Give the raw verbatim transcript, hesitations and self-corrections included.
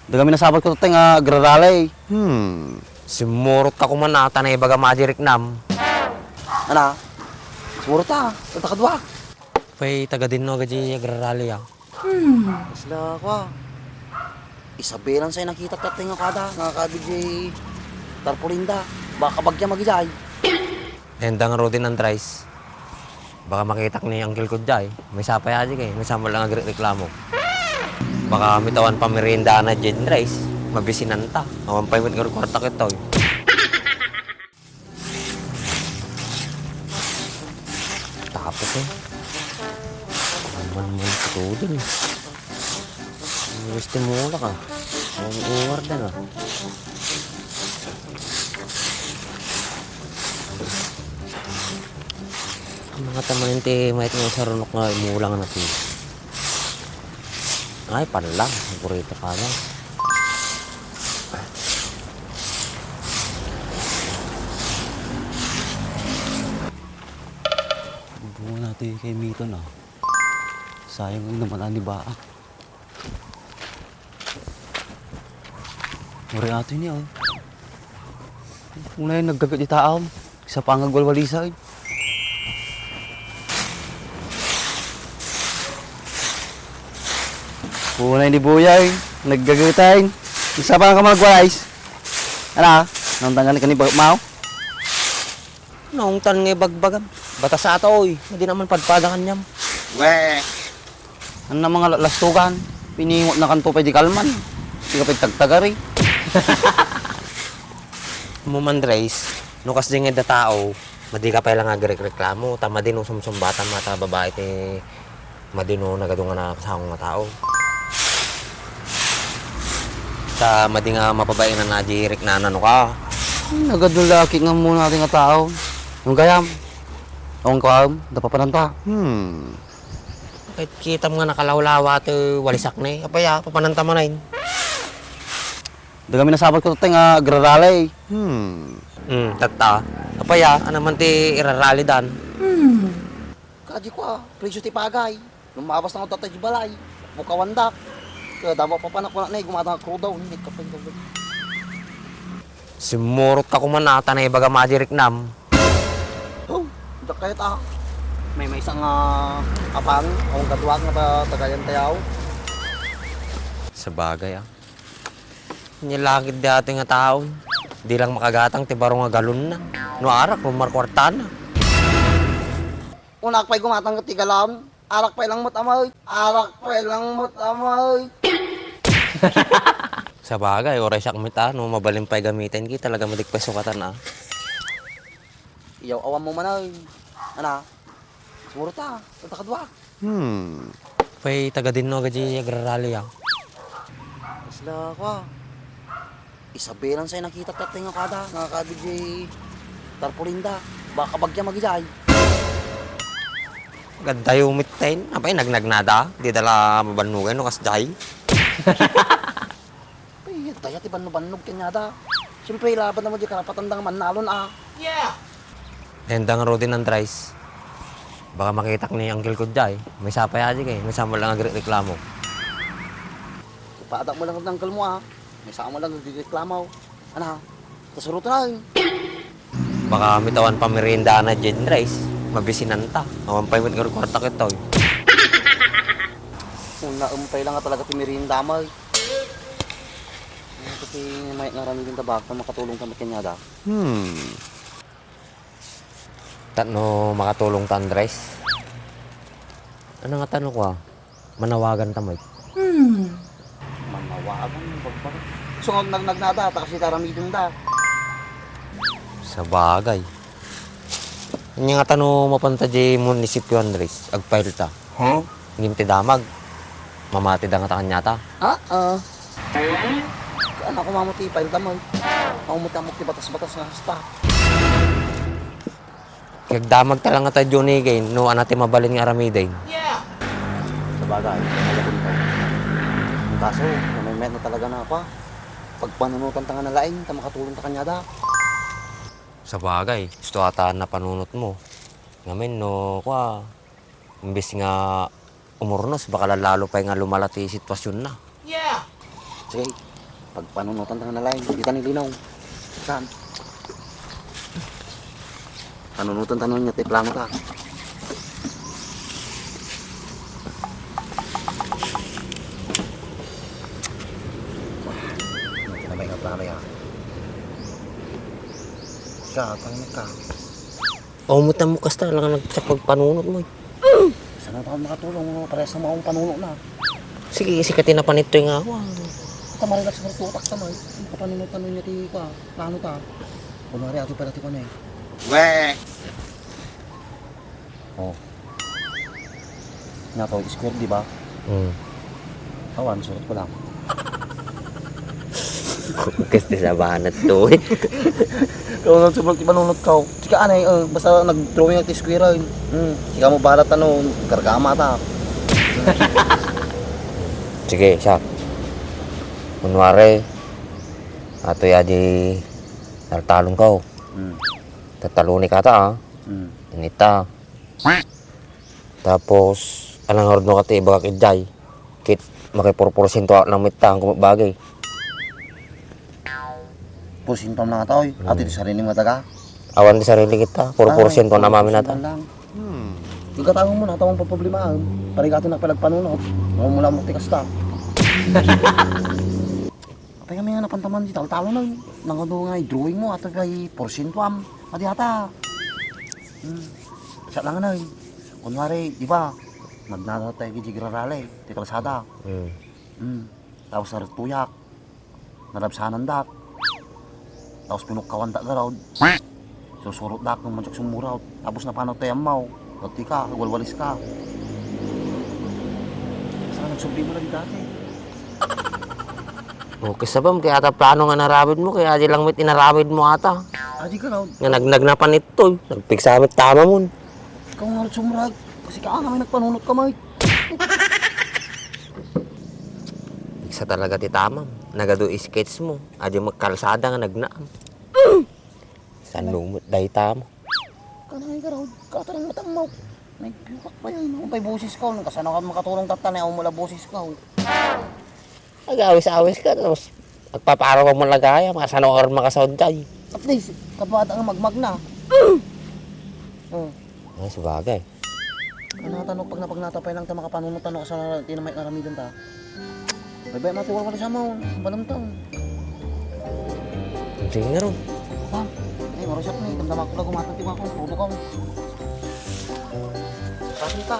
Dagami nasabat ko tattay nga agrarali. Hmm. Simmurot ka kuman a, ta naibaga madi riknam. Ana? Simmurot ta, ta kadua. Pay taga dinno gaji agrarali a. Hmm. Kasla kua. Isabela say nakita tattay nga kada, nga kada diay tarpaulin da. Baka bagia magidiay. Enda ngaruden, Andres. Baka makitak ni uncle ko diay. Maysa pay a diay kay, maysa met lang agreklamo. Baka met awan pameriendana diay, Andres. Mabisinanta. Awan pay met nga kuarta kitoy. Tapos, eh. Aman mo ito din, eh. Gusto mo lang, ah. Ang uwar din, ah. Ang mga tamanin ti mayat nga sarunok nga imulang na ti. Ay, panla. Burrito ka na. Bunga natin kay Mito na. Sayang ang naman ani ba? Uri ato ini, oh. Unay naggagat di taam. Isa pa nga agwalwalisay. Unay ni Buyay, naggagatay. Isa pa nga magwalays. Ala, nang tangan kani bagmaw. Naungtan nga ibagbagam. Batas ata, oy. Hindi naman padpada kanyam. Weh. Ano na mga la-, lastugan? Piningot na kanto pay di kalman. Di ka pay tagtagari. Mo man, Andres, no kas di nga da tao, madi ka pay lang agrekreklamo, ta madi no sumsumbatan mata babae ti Madi no nagadu nga nakasango nga tao. Ta madi nga mapabainan a di riknana no ka. Nagadu laki nga muna ti nga tao. Nung gayam, ang kaam, da papananta. Hmm. Ket kitam nga nakalawlawa ti walisak ne. Apay a, papananta manen. Dagami nasabat ko tattay nga agrarali. Hmm. Hmm, tatta. Apay a, ano man ti iraralidan? Hmm. Kadi ko a, presyo ti pagay. Lumabas na tattay di balay. Bukawandak. Kaya damo papanak wala na igumata nga krudaw. Hindi ka pa yung Simmurot ka kuman a, ta naibaga madi riknam. Oh, dakayat a. May maysa nga apang, ang kaduak nga ta-, tagayan tayaw. Sabagay, ah. Nilakid dati nga taon. Di lang makagatang ti baro nga galonna. No arak, no markuartana. Unak pay gumatang ti galam. Arak pay lang met amay. Arak pay lang met amay. Sabagay, uray siak met a, no mabalin pay gamiten, ki talaga madik pay sukatan a. Iyaw, awan mo man ay. Ana, sumurot a, punta kadua. Hmm. Pay taga dinno gaji agrarali a. Kasla kua. Isabelan say nakita tattay nga kada, nga kada di tarpaulin da. Baka bagya magidiay. Gaddayo mitten, apay nagnagnada, di dala mabannugan no kasdiay. Ay, daya ti banno-bannog kanyada. Siyempre, laban naman di karapatan da nga mannalon, ah. Yeah! Dendang Rodin Andres. Baka makitak ni Uncle ko diay. Maysa pay a diay kay, maysa mo lang agreklamo. Ipadak mo lang ang uncle mo, ah. Maysa mo lang agreklamo. Ana, tasuruto na, eh. Baka mitawan pa merienda na diay, Andres. Mabisinanta. Awan pay met nga kuarta kitoy. Una, umpay lang nga talaga ti merienda mo, eh. Ano ti mayat nga aramiden ta, baka makatulong ta met kanyada? Hmm. Tapno makatulong ta, Andres. Ano nga tano ko, ah? Manawagan ta met. Hmm. Manawagan, bagbaga. So, nag-, nagnada, ta kasi taramiden da. Sabagay. Anya nga tano mapanta di munisipyo, Andres, agpail ta. Huh? Ngem ti damag, mamati da ngata kaniata. Ah, ah. Haan a kumamot ti file da met. Maumot-amot ti batas-batas nga hasta. Kagdamag ta lang ngata, Johnny, kay no ania ti mabalin nga aramiden. Sabagay, talaga din to. Ang kaso, namay-mayat na talaga na pa. Pagpanunutan ta nga nalaing, ta makatulong ta kaniada. Sabagay, gusto ata napanunot mo. Ngamin, no, kua, imbes nga umurnos, baka lalo pay nga lumala ti sitwasyon na. Yeah! Sige, Pagpanunotan ta nga nalaing, dita ni Linaw. Saan? Panunotan ta nga ti plano ta. Iti na may nga plano ya. Ika, pangit ka. Aw, mo tamo kasta lang nagsa pagpanunot mo, eh. Saan na taon makatulong? Parehas na maong panuno na. Sige, sige, tinapanito yung ako, ah. Ito, marilax mo ito, utak ta, Mike. Ang kapanunutan niya ti, kwa, plano ta. Kunwari, ato pala ti, kwa, eh. Weh! Oh. Nga to, square, di ba? Hmm. Awan, surot ko lang. Gusto sa banat to, eh. Ikaw lang, sobrang timanunot ka, oh. Sika, anay, eh, basta nag-drawing ak ti square, eh. Hmm. Sika mo balat, ano, kargama ta. Sige, siya. Kunwari, ato ya di taltalon ka, oh. Hmm. Tataloni ka ta, ah. Hmm. Inita. Tapos, anang ngarud no kati, ibagak idiay. Ket makipurporsiento ak nang mittang kumabagay. Porsiento am nangatoy? Hmm. Ato ti sarili nga daga? Awan ti sarili kita, purporsiento na mamin nata. Ay, porsiento lang. Hmm. Igatago mo na, tawang paproblemaam. Parigato na palagpanunot. Mula mo ti kasta. Apay kami nga napantaman di taltalo na. Nangado nga i-drawing mo, ato kay porsiento am. Adi ata. Hmm. Siya lang na, eh. Kunwari, di ba, nagnada tayo kay Jigrarale, ti kalsada. Hmm. Hmm. Tapos naragtuyak, narabsanandak. Tapos pinukkawandak garud. Susurotdak, nung mansiak sumuraw. Tapos napano tayo ammaw. Pati ka, walwalis ka. Saan nagsubli mo na di dati? Okay, sabam, kaya ata plano nga naramid mo, kaya di lang met inaramid mo ata. Adi ka raw. Nga nagnag na panit to, eh. Nagpigsa met tama mo. Ikaw nga rin sumurag. Kasi ka nga may nagpanunot ka, Mike. Pigsa talaga ti tamam. Nagadu sketch mo. Adi magkalsada nga nagnaam. Saan mo met dayta mo? Kanay ka raw. Katarang matammaw. Nagbukak pa yan. Ano pa'y boses ka? Nung kasano ka makatulong tatta na yung mula boses ka? Nag-awis-awis ka, tapos agpaparo ka mo lagaya, makasano ka rin makasaod ka, eh. At least, kabata nga magmagna. Hmm. Ay, sabagay. Ano, tanong, pag napagnata pa lang ta makapanunot, ano, sa tinamay nga ramidan ta. Bye-bye, mati, wala, wala siya mo. Balon ta. Sige nga ron. Ha? Eh, wala siya ni, damdamak ko na gumatang, di ba, kung tulo ka. Sabi ka.